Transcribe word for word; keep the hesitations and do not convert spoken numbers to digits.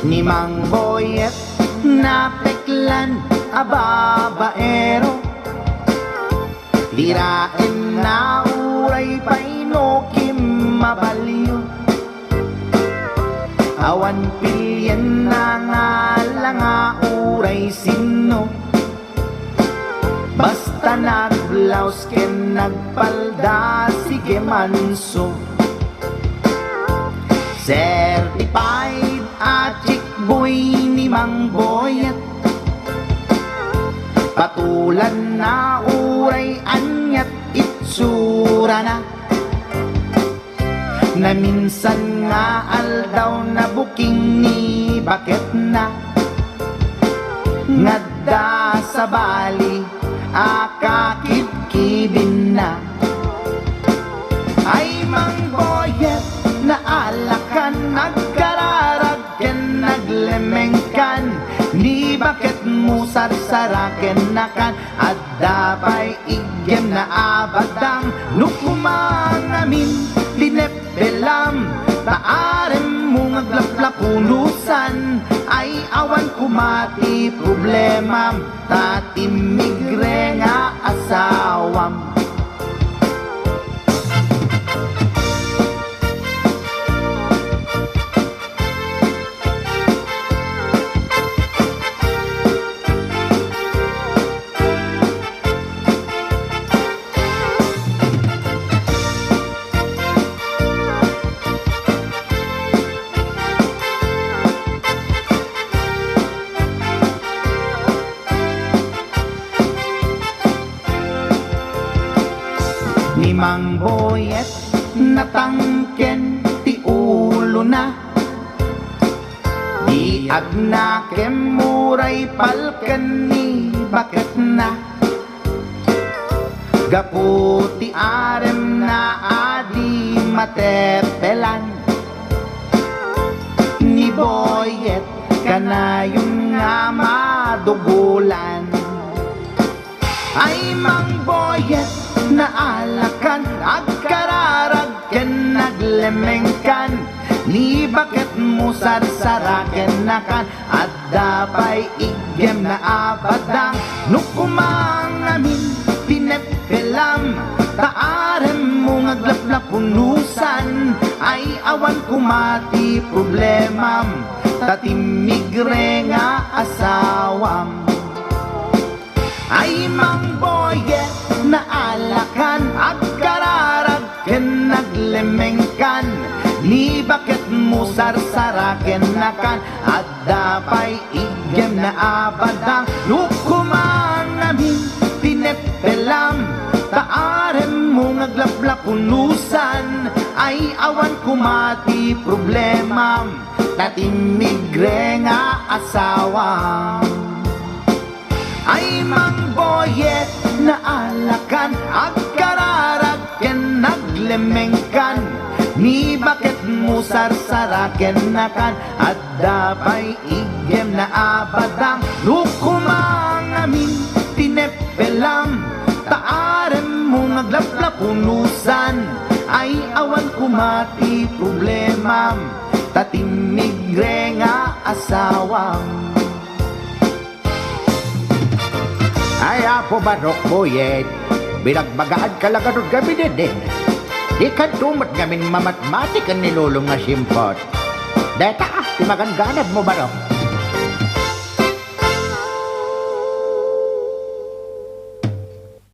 Ni Mang Boyet, napeklan a babaero. Diraenna uray pay no kimmabalyo. Awan pilienna nga langa uray sinno. Basta nagblaus ken nagpalda, sige manso. Certified a chick boy ni Mang Boyet. Patulanna uray aniat itsurana. Naminsan nga aldaw, nabuking ni baketna. Ngadda sabali a kakibkibinna. Ay, Mang Boyet, naalakan, agkararag ken naglemengkan. Ni baketmo sarsarakennakan. Adda pay iggemna a badang no koma ngamin tineppelam, ta aremmo nga aglaplapunusan. Ay, awan koma ti problemam, ta timmigre nga asawam. Ni Mang Boyet, natangken ti ulona. Di agnakem uray palken ni baketna. Gapu ti aremna a di mateppelan, ni Boyet kanayon nga madugolan. Ay, Mang Boyet, naalakan, agkararag ken naglemengkan. Ni baketmo sarsarakennakan, adda pay iggemna a badang no koma ngamin tineppelam, ta aremmo nga aglaplapunusan. Ay, awan koma ti problemam, ta timmigre nga asawam. Ay, Mang Boyet, naalakan, agkararag ken naglemengkan. Ni baketmo sarsarakennakan, adda pay iggemna a badang no koma ngamin tineppelam, ta aremmo nga aglaplapunusan. Ay, awan koma ti problemam, ta timmigre nga asawam. Ay, Mang Boyet, naalakan, agkararag ken naglemengkan. Ni baketmo sarsarakennakan, adda pay iggemna a badang no koma ngamin tineppelam, ta aremmo nga aglaplapunusan. Ay, awan koma ti problemam, ta timmigre nga asawam. Ay, Apo Barok, Boyet, binagbagaanka la ngarud ngamin, Nene. Dikanto met ngamin mamatmati ken ni Lolom nga simpot. Dayta, ti maganganabmo, Barok.